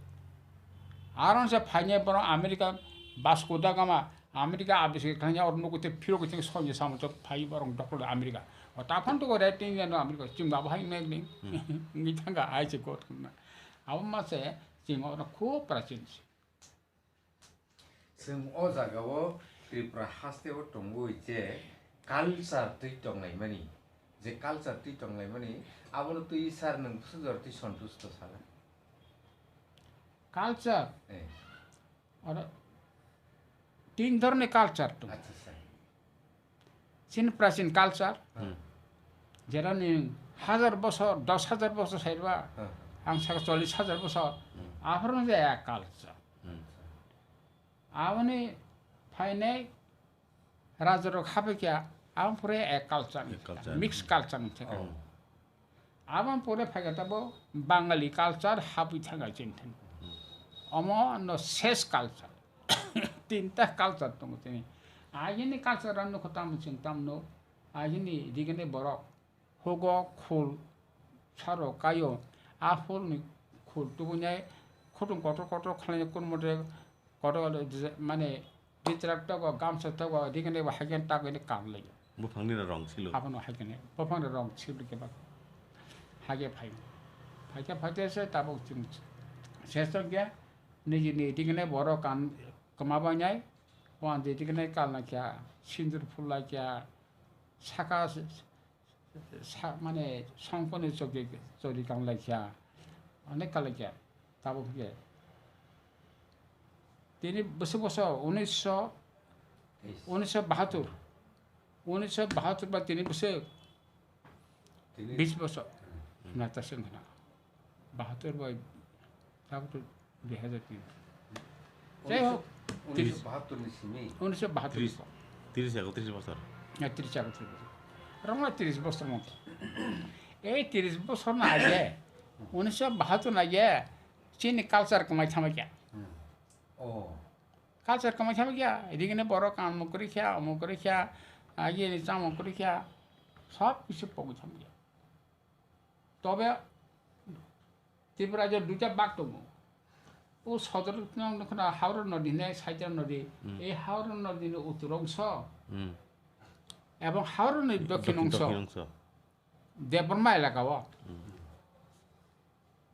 Aron se phainai borok America Vasco da Gama, America abiskar khlaiya oro nugo te phiro khe chwng soi ni samung chok phai borok dokol America. O takhon tongo Red Indian no America, chwng abo hai mek ning. Hmm. Ngi thangka ai se kot kunna. Abo ma se chwng oro khub prachin se. Chwng o jagao Tripura hasteo tongwi je culture twi tonglaimani, je culture twi tonglaimani, abono twi sir nwng bwswk jora twi sontusto sala? Culture? Eh. Oro tin dhoroni culture tongo. Acha, sir. Chini prachin culture, hmm, jera ni hajar bosor, dos hajar bosor saiba, hmm, ang saka chollish hajar bosor, hmm, aphuru je ek culture. Hmm. Aboni phainai rajorok habai khe, aboni pore ek culture, ek culture, mix culture wngkha. Oh. Aboni pore phaikha tabo Bangali culture habwi thangkha chini thani. Hmm. Omo no ses culture. Tinta culture tongo tini. Agini culture rok nukho tamo chwng tamno. Agini rigini borok hugo khul saro kaio. A khulni khul tubunai khutung kotor kotor khlai kun mote kotor mane Ditrak togo, gamsa togo, digini bo haikhe tagwi ni kam lai. Buphangni rong silo. Abono haikhe buphangni rong silo khe ba. Haikhe phai. Phaikhe phaikhe se tabuk chwng sesok ya. Niji ni digini borok kan kwma bai nai. Wan di digini kal na kya, sindur phul lai kya, saka sa-, mane, songkoni chokri, chori kang lai kha, onek kal lai kha, tabuk khe. Tini bwswk bosor, unisho, unisho bahatur, unisho bahatur ba tini bwswk, tini bis bosor, hmm, na ta seng khna. Bahatur bai tabuk dui hajar tin. Jai hok, unisho bahatur ni simi. Unisho bahatur. Tris, tris ekotris bosor. Ya, tris ekotris bosor. Rongma tris bosor mo. Ei tris bosor na age, unisho bahatur na age, chini culture kwmai thama kya? Hmm. Oh. Culture kwmai thama kya? Rigini borok kam mukri kya, mukri kya, agi ni cham mukri kya, sob kisu pogwi thama kya. Tobe Tripura je duita bag tongo. O sodor nokna Howrah nodi hinai Saitara nodi. Hmm. Ei Howrah nodi ni uttor ongso. Hmm. Ebong Howrah ni dokhin ongso. Dokhin ongso. Debbarma elaka o. Hmm.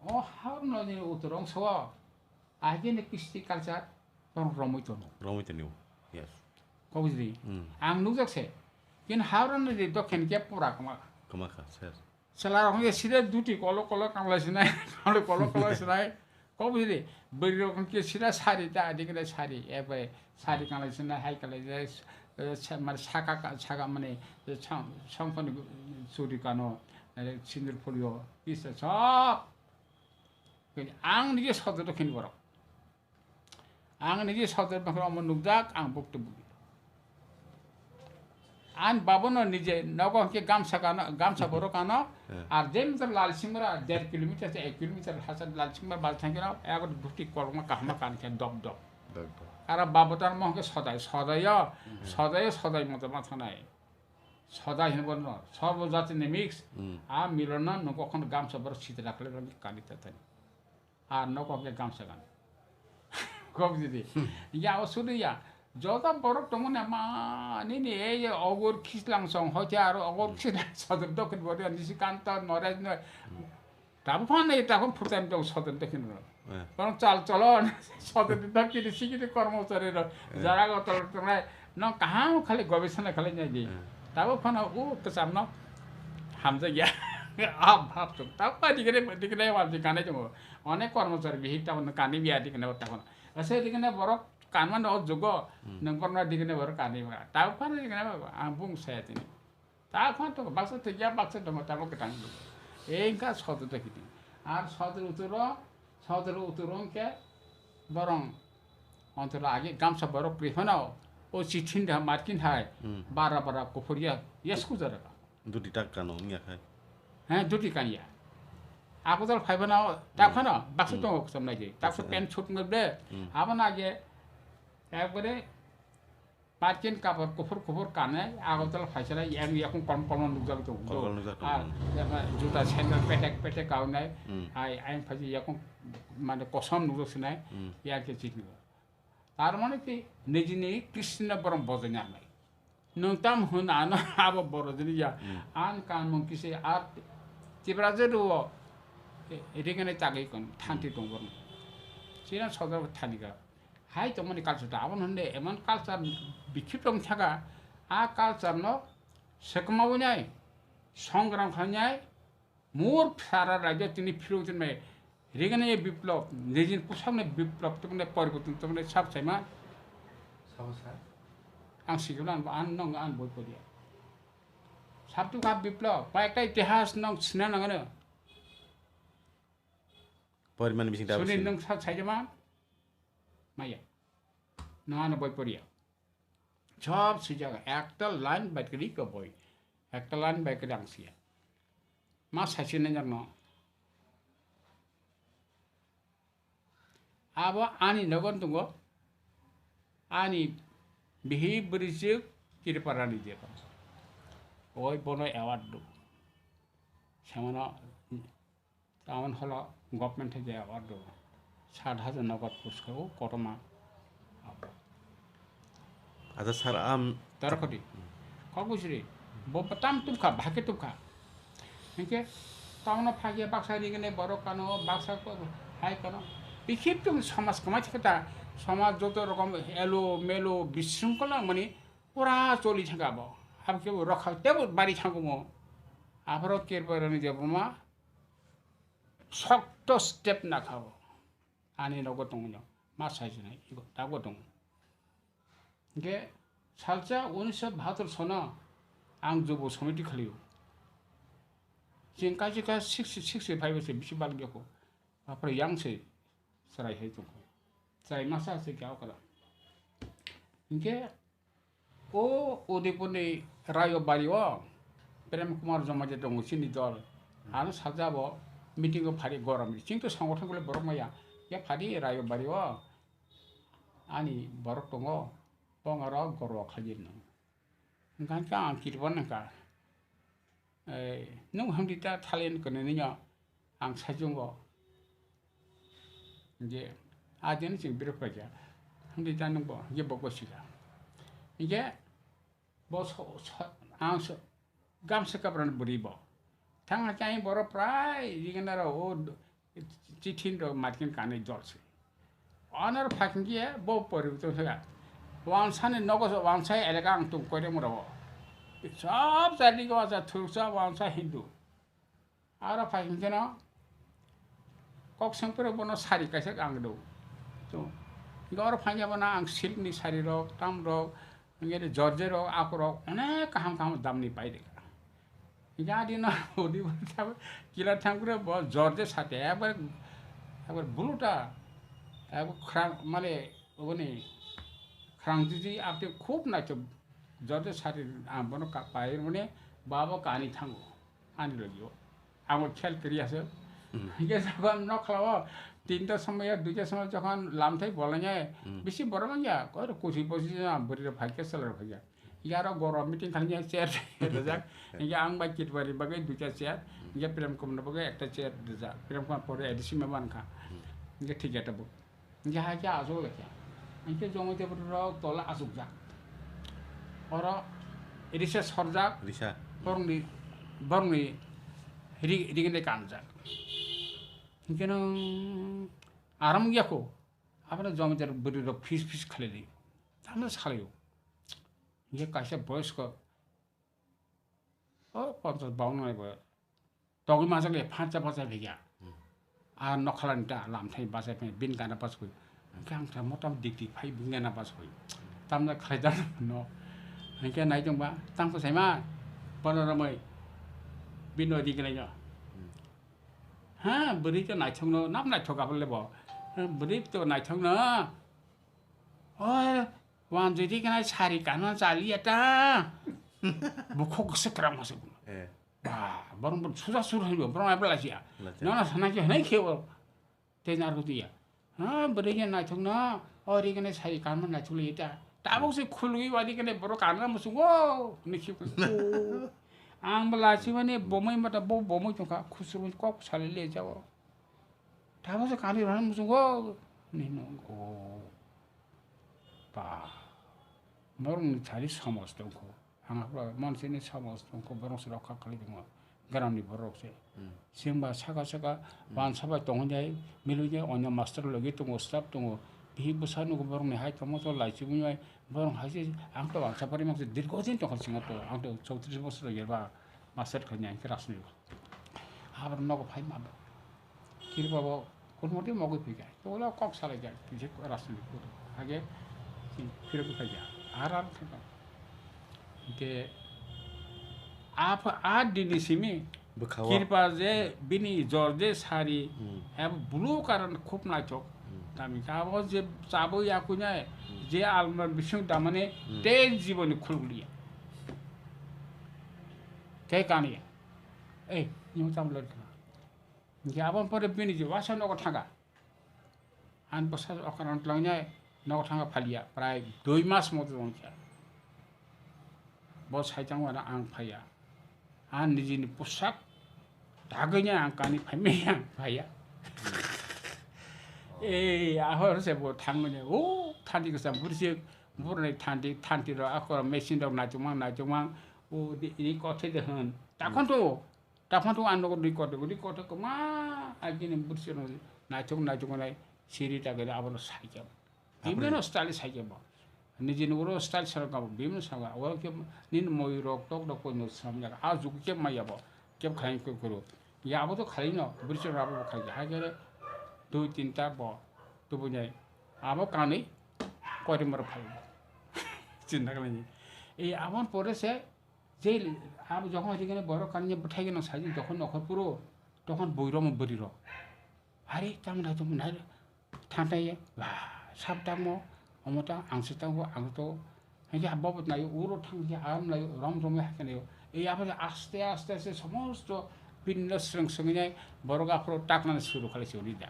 O Howrah nodi ni uttor ongso o. Agini kisti culture tong romoi tono. Romoi tono. Yes. Kobujdi. Hmm. Ang nukjak se. Kin Howrah nodi dokhin ke pura kama. Kama kha, sir. Chwla rok hwnkhe sida duti kolok kolok kanglai sinai, kolok kolok sinai. Kok bujidi, bwrwi rok hwnkhe sida sari ta, adi khe sari, ekbai sari kanglai sinai, hai kanglai sinai, eh, sa-, mane saka ka, saka mane, eh, song-, songkhoni churi kano, eh, sindur phulio, kisa sob. Ang niji sodor dokhin borok. Ang niji sodor nokhrok omo nukjak, ang bukti bugi. Ang babono nije nogo hwnkhe gamsa kano, gamsa borok kano, hmm, ar jemsa Lalsingmara der kilometer se ek kilometer hasa Lalsingmara bal thangkhe no, ego duti kolokma kahama kan khe dop dop. Dop dop. Aro babo tar mo hwnkhe sodai, sodaio, hmm, sodaio, sodai moto ma thanai. Sodai hinwi bono, sorbo jati ni mix, hmm, a milon no nogo khon gamsa borok sitra khlai rok kani ta thani. Ar nogo hwnkhe gamsa gana. Kok jodi. Hmm. Ya, o suri ya. Joto borok tongmani ma nini ei je Ogur Khislang song hoite aro Ogur Khislang Sodor Dokhin Boria Nishikanta Norej no. Tabuk phano nai tabuk phurtai tong Sodor Dokhin no. Eh. Borok chal cholon Sodor Dokhin sikiti kormochari rok Eh. jara gotol tongnai no kaham khali gobesona khali nai di. Eh. Tabuk phano u kwcham no hamjakya. Ab bhab tung. Tabuk pai dikene dikene wal di kanai tongo. Onek kormochari bihik tabuk no kani biya dikene tabuk. Ase dikene borok kanmani o jugo, Hmm. nwng borokno digini borok kanwi maya. Tabuk phano digini borok, ang bung saya tini. Tabuk phano tongo, baksa thwiya, baksa tongo, tabuk kwtang. Engkha Sodor Dokhin. Ar Sodor Uttor o, Sodor Uttor o hwnkhe borong ontolo agi gamsa borok kwrwi phano, o chithin da markin hai, Hmm. bara bara kuphur ya, yasku jora. Duty tak kano wngya khai. He, duty kanya. Ako jal phai bana tak Hmm. phano baksa Hmm. tongo kusam nai je. Tak Baksa, pant suit ngol de. Hmm. Abo na je. Ekbare patkin kapor kuphur kuphur kane. Ako jal phai sala yang yakung kolom kolom nukjak tongo. Kolom kolom nukjak tongo. Ah, ya, juta sandal petek petek kau nai. Hmm. Ai, ai phai yakung mane kosom nukjak sinai. Hmm. Ya ke chikni. Tar mane ki nijini Krishna borom bojoni anai. Nwng tam hwn ano abo borok jini ya. Hmm. An kanmung kisi ar Tipraja rwo, e, rigene tagwi kon, thanti Hmm. tong borno. China sodor thani ga. Hai tongmani culture ta, abon hwnde emon culture bikhip tong thaka, a culture no sekma winai, songram khanai, Mur phara raijak tini phirok tini mai rigani biplop, nijin pusakni biplop tini mai poriborton tini mai sab saima. Sabo sa? Ang sikula ang, ang nong ang boi poriya. Sabtu ka biplop, pa ekta itihas nong sina nangano. Porimani bising dabu Suni sini. Nong sab saijama. Maya. Nong ano boi poriya. Sob swijak, ekta line bai kwrwi khe boi, ekta line bai kwrwi ang siya. Ma saichwinaijak no. Abo ani nogo tongo, ani bihik bwrwichwk Tripurani jeba. Oi bono award do. Samano Town hall o government hai jaya order. Sat hajar nogod puskao kotorma. Acha sir, am Tara khoti. Kok busri. Bo tam tubkha, bhake tubkha. Hinkhe town o phagya baksa rigene borok kano, baksa ko-, hai kano. Bikhip tum somaj kwmai thikta, somaj joto rokom elo melo bisringkhola mani pura choli thangka bo. Abkhe bo rokha tebo bari thangumo. Apharo kerbarani jeboma. Sokto step nakha o. Ani nogo tongmani ma saijwnai, ego dago tongo. Hinkhe salsa unisho bahatur sono ang jubo somiti khalio. Chwng kaisa kha sixty, sixty five se bisi bal geko. Aphro yang se chwrai hai tongkho. Chwrai masa se kya okra. Hinkhe O Udaipurni Rayobari o Prem Kumar Jamatia tongo chini dol. Ano sajabo meeting o phari gorom. Chini to songothon bole borok maya. Ya phari Rayobari o ani borok tongo. Bongaro gorwa khaijak no. Hwnkha khe ang kiribon nangkha. Eh, nwng hamdi ta thalen kwnwi nino ang saichungo. Hinkhe, a din chwng birok paikha. Hamdi ta nwngbo, hinkhe bo gosika. Hinkhe, bo so, so, ang so, gamsa kaprani bwrwi bo. Thangna khe ang borok prai rigena rok o Chithin rok matkin kanwi jolse. Honor phaikhe bo poriborton hoya. Wansani nogo so wansa elaka ang tung koirem rok. Sob jati go acha thursa wansa Hindu. Aro phaikhe no kok sengpore bono sari kaisa ang do. To, oro phaikhe bono ang silk ni sari rok, tam rok, Hingke George rok, ako rok onek kaham kaham damni pai rikha. Hingke adi no odi bo thabo kila thangkre bo George sate ekbar, ekbar buluta, ekbar khrang mane oboni khrang jiji apte khub naito George sate ang bono ka-, pai mane babo kani thango. Ani logio. Amo khel kri ase. Hmm. Hingke jokon nokhlao tinta somoyo, duita somoyo jokon lamthai bolonge, Hmm. bisi borok wngya, koi kusi posi jona bwrwi rok phaikhe chwla rok phaikhe. Yaro goro meeting khalikhe chair rijak. Hingke ang bai Kitwari bagwi duita chair, Hmm. hingke Prem Kumar bagwi ekta chair rijak. Prem Kumar pore A D C member wngkha. Hmm. Hingke thik ya tabuk. Hingke hai khe aswk le khe. Hingke jomai tei borok tola achukjak. Oro risa sorjak. Risa. Borokni, borokni ri-, rigini kanjak. Hingke nang aram wngya kho. Abono jomai tei bwrwi rok fis fis khlai di. Tamo salaio. Hingke kaisa boyos kho. O ponchas bawan nai bo. Togwi majak le phancha bachai phaiya. A nokhalani ta lamthai bachai phai bin gana bachai. Hingke ang ta motam dik dik phai bin gana bachai. Tamna khlai dan no. Hingke nai tongba tang ko saima. Bono romoi. Bin no dik nai no. Ha, bwrwi to naithok no, nam naithok abole bo. Bwrwi to naithok no. Oi, wanjui di kana sari kana chali eta. Bukhuk se kram hase. Eh. Ba, borong borong suja sur haibo, borong ai bela sia. Lacha. Nana sana ki hanai khebo. Te nar ko dia. Ha, bwrwi ya naithok no, ori kana sari kana naithok le eta. Tabuk se khulwi wadi kana borok kana musungo. Nikhi ko. Ang bela si mane bomoi mata bo bomoi tongkha, khusru kok sali le jao. Tabuk se kani rana musungo. Ni no. Ba. Borokni thani somaj tongkho. Ang hapla mansini somaj tongkho, borok se rokha khlai tongo. Gramni borok se. Hmm. Sengba saka saka Hmm. wansa bai tongwi nai, milwi nai, onyo master logi tongo, staff tongo. Bihi bwsa nugo borokni hai tongmo to lai chibwi nai, borok hai se ang to wansa pari mak se dirgho din tongkha singo to. Ang to chowtris bosor yerba master khainai ang khe rasni. Abar nogo phai ma. Kirpa bo kono mate mogwi phai kha. To ulo kok salai kha, kisa rasni kuru. Age si phirok phai kha. Aram khe ba. Ke a pha-, a dini simi Bwkha o. Kirpa je bini jor je sari, Hmm. abo blue karon khub naithok. Hmm. Tami kha abo je chabo yakunai, Hmm. je almar bising damani, Hmm. te jiboni khulguliya. Te kaniya. Ei, yung tam lor kha. Hingke aboni pore bini je wasa nogo thanga. Ang bwsa okaran tlangnai nogo thanga phalia, prai dui mas moto wngkha. Bo saitang wano ang phaiya. Ang nijini posak dagwini ang kani phaimai ang phaiya. Ei, ahor se bo thangmani, o thanti kwcham bursi, burni thanti, thanti rok akor machine rok naitukmang, naitukmang, o di, ini kothai de hwn. Takhon to, Taphano ang nogo record, record kwma agini bwswk naithok naithok nai siri ta gari abono saikhe. Bimano style saikhe bo. Nijini oro style sarok abo bimano saka. Oro khe nini moi rok tok tok kono samjak. A juku khe maya bo. Khe khain khe kuru. Ya abo to khalai no bwswk abo bo khalai. Hai khe dui tinta bo tubunai. Abo kanwi korimor phai bo. Chinta khlaini. Ei abon pore se Je, abo jokhon hoite gene borok kani bwthai gwnang sai, jokhon nokhor phuru, tokhon boiromo bwrwirok. Are, tamo nai, tamo nai, thantai, ba, sab tamo, omo ta, ang se tango, ang to, hingke abo bo naio, uro thang khe, aram naio, rom romwi hakhe naio. Ei abo aste, aste, aste, somosto, Bini no swrwng swngwi nai borok aphuru taknani suru khalai se uni da.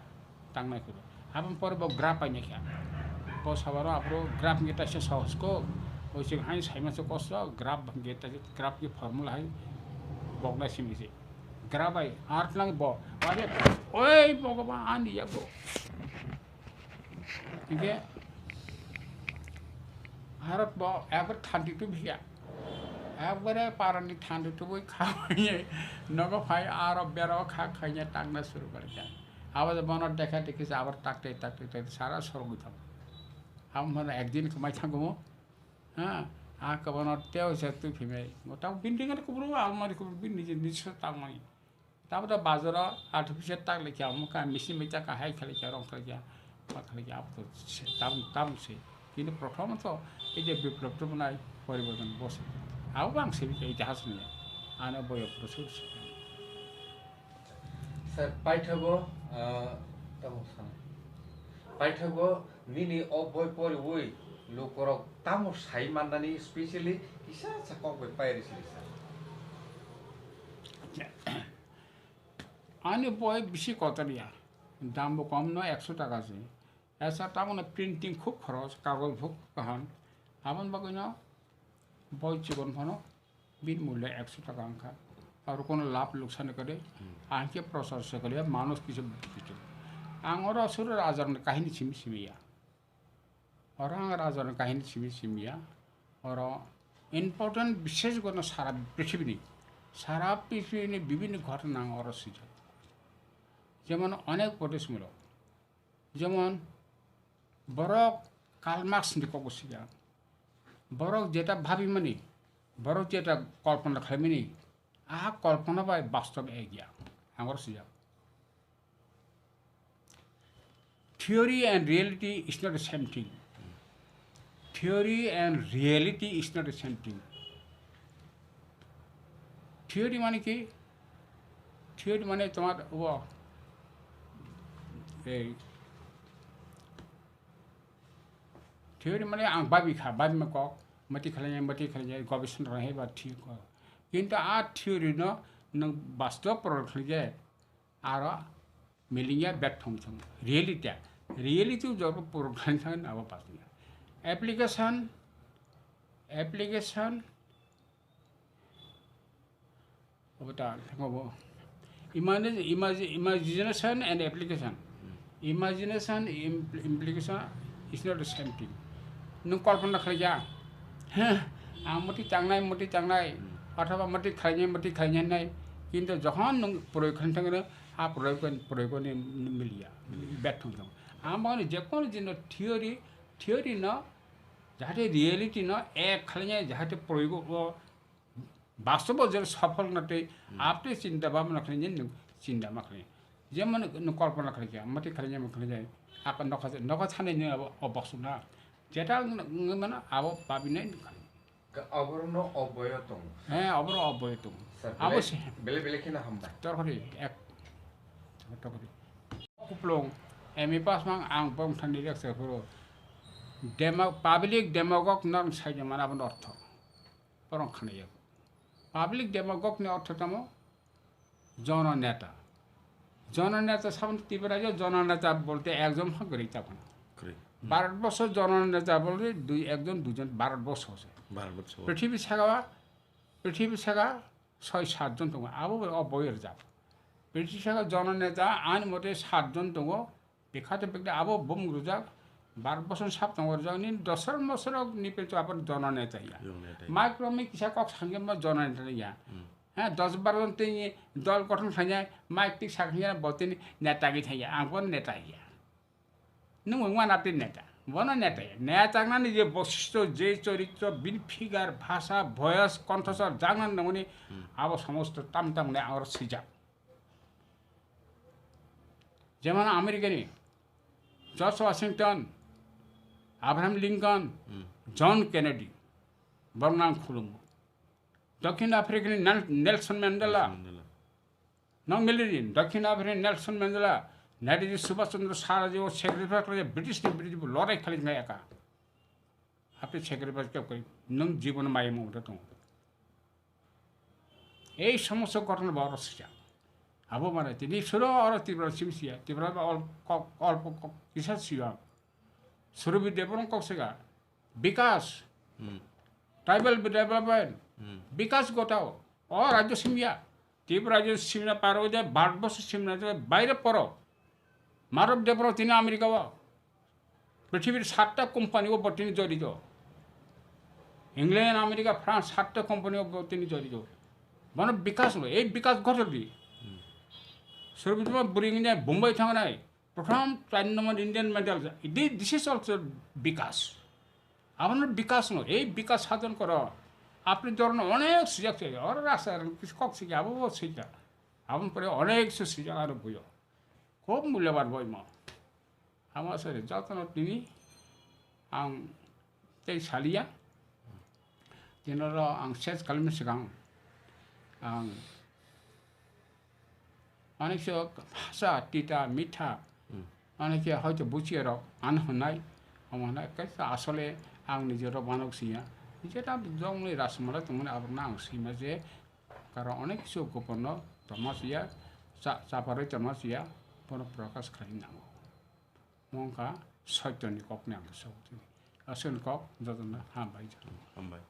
Taknai kuru. Aboni pore bo graph pai nai kha. Bo sabaro aphuru graph hwnkhe taisa sahos kok. Bo se hai saima se kosto graph hwnkhe taisa graph ni formula hai boknai simi se. Graph bai art nang bo. Oi Bhogoban ani yago. Hingke harap bo ekbar thanti tu biya. Ekbare parani thanti tu bui kha nogo phai aro bero kha khaina tangna suru kori kha. Abo je bono dekha dekhi se abar takte takte takte sara sorgwi thang. Abo mano ekdin khamai thango. Ha, a kabono teo se tu phimai. Mo ta building ani kubru almari kubru bin nije nije tangmani. Tamo da bazaro artificial tak lekya, omo ka machine bai tak hai kha lekya, rong kha lekya, ma kha lekya, abo to se, tam, tam se. Kintu prothom to ei je biplop to bunai poriborton bose. Abo bang se itihas ni. Ano boyo prosur se. Sir, paithago, ah, tamo sa. Paithago nini o boi poriwi lukorok tamo sai mannani specially kisa sa kok bai pairi siri sa. Ani boi bisi kotor ya, dam bo kom no ekso taka se. Esa tamo no printing khub khoros, kagoj khub kaham. Aboni bagwi no boi chikon phano bini mulya ekso taka wngkha. Aro kono lab luksan kare, ang khe prosar se kare, manush kisa bitu. Ang oro suru rajar ni kahini simi simi ya. Oro ang rajani kahini simi simiya. Oro important bishesh ghotona sara prithibini, sara prithibini bibhinno ghotona ang oro swijak. Jemon onek protest mulok. Jemon borok Karl Marx ni kokbo swijak. Borok jeta bhabimani, borok jeta kolpona khlaimani, a kolpona bai bastob ek ya. Ang oro swijak. Theory and reality is not the same thing. Theory and reality is not the same thing. Theory mane ki? Theory mane tomar o, ei, theory mane ang babi kha, babi ma kok, mati khalai, mati khalai, gobisona rang hai ba thik ko. Kintu a theory no nang bastob proyog khlai je, aro miling ya, bet thong thong. Reality, reality jor ko proyog khlai thang abo pas ya. Application, application, Obo ta, obo. Imagine, imagine, imagination and application. Imagination, im-, implication is not the same thing. Nwng kolpona khlai ya. Heh, ang mati tangnai, mati tangnai. Othoba mati khlainai, mati khlainai nai. Kintu jokhon nwng proyog khlai thangno, a proyog, proyog ni miliya. Bethong thong. Ang bangni jekon jino theory, theory no, jahate reality no, ek khlainai, jahate proyog o, Bastobo je sofol na tei apni chinta bhabna khlai nini chinta ma khlai. Jemon nwng kolpona khlai kha, mati khlai nini khlai jai. Aka nokha nokha thani ni abo obok suna. Jeta wngmano abo babinai khlai. Ka aborno oboyo tong. He, aboro oboyo tong. Sir, Abo bele, se bele bele kheno hambai. Torkhori ek torkhori. Kuplung M E pass mang ang bong thani rek se phuru. Demo, public demagogue norm sai de mana abon ortho. Borok khanaiya. Public demagogue ni ortho tamo? Jononeta. Jononeta sabon Tripura jo jononeta bolte ekjon hok gori tamo. Kwrwi. Bharatborsho jononeta bolte dui, ekjon duijon Bharatborsho se. Bharatborsho. Prithibi sagao, prithibi saga soi satjon tongo. Abo bo oboyo rwjak. Prithibi saga jononeta ani mote satjon tongo. Bekha to bekha abo bumung rwjak, bar bosor sap tongo rwjak, nini dosor mosor ni pento abo jononeta ya. Jononeta ya. Mike romwi kisa kok sangye mo jononeta ya. Hmm. Ha, dos baro jon tini dol gothon khlainai, mike tik sakya bo tini neta gwi thangya, ang bo neta ya. Nwng wngma na tini neta, bono neta ya. Neta nani je bosisto, je choritro, bini figure, bhasha, voice, konthosor, jagna nangmani Hmm. abo somosto tam tam ne ang oro swijak. Jemon America ni George Washington, Abraham Lincoln, Hmm. John Kennedy, borokno ang khulumgo. Dokhin Africa ni Nel-, Nelson Mandela, Nelson Mandela. Nang miliri, Dokhin Africa ni Nelson Mandela, Netaji Subhash Chandra Sarah je o sacrifice khlai British ni British bo lorai khlai ngai aka. Apni sacrifice khe kwrwi, nwng jibono maya mungta tongo. Ei somosto ghotona bo oro swijak. Abo mane tini suro oro Tripura simi siya, Tripura ba ol-, kok, olpo kok kisa siya. Surabhi Debbarma kok sega, bikas, Hmm. tribal development, Hmm. bikas gotao, o rajyo simiya. Tripura je simna paro de, Bharatborsho simna je, baire poro. Marob Debbarma tini America o. Prithibir satta company o bo tini jorito. England, America, France satta company o bo tini jorito. Bono bikas no, ei bikas ghotor di. Surabhi Debbarma bwrwi wngya Bombay thangnai. Prothom char number Indian medal. Thi-, this is also bikas. Abono bikas no, ei bikas sadon koro. Apni dorno onek swijak se, oro rasta kis kok swijak, abo bo swijak. Aboni pore onek su swijak aro buyo. Khub mulyaban boimo. Amo sari jotono tini ang tei saliya. Tinoro ang ses kalmi sikang ang Onek se hasa tita mitha. Hmm. Onek se hoito buchiya rok ano hwnai, omo hwnai kaisa asole ang nijero banok siya. Jeta jongni rasmala tongmani aborno ang sima je karon onek kisu goporno tongma siya, cha-, chaparwi tongma siya, bono prokash khlai nango. Mongkha soitoni kokni ang sokti. Aswkni kok jotono hambai. Hambai.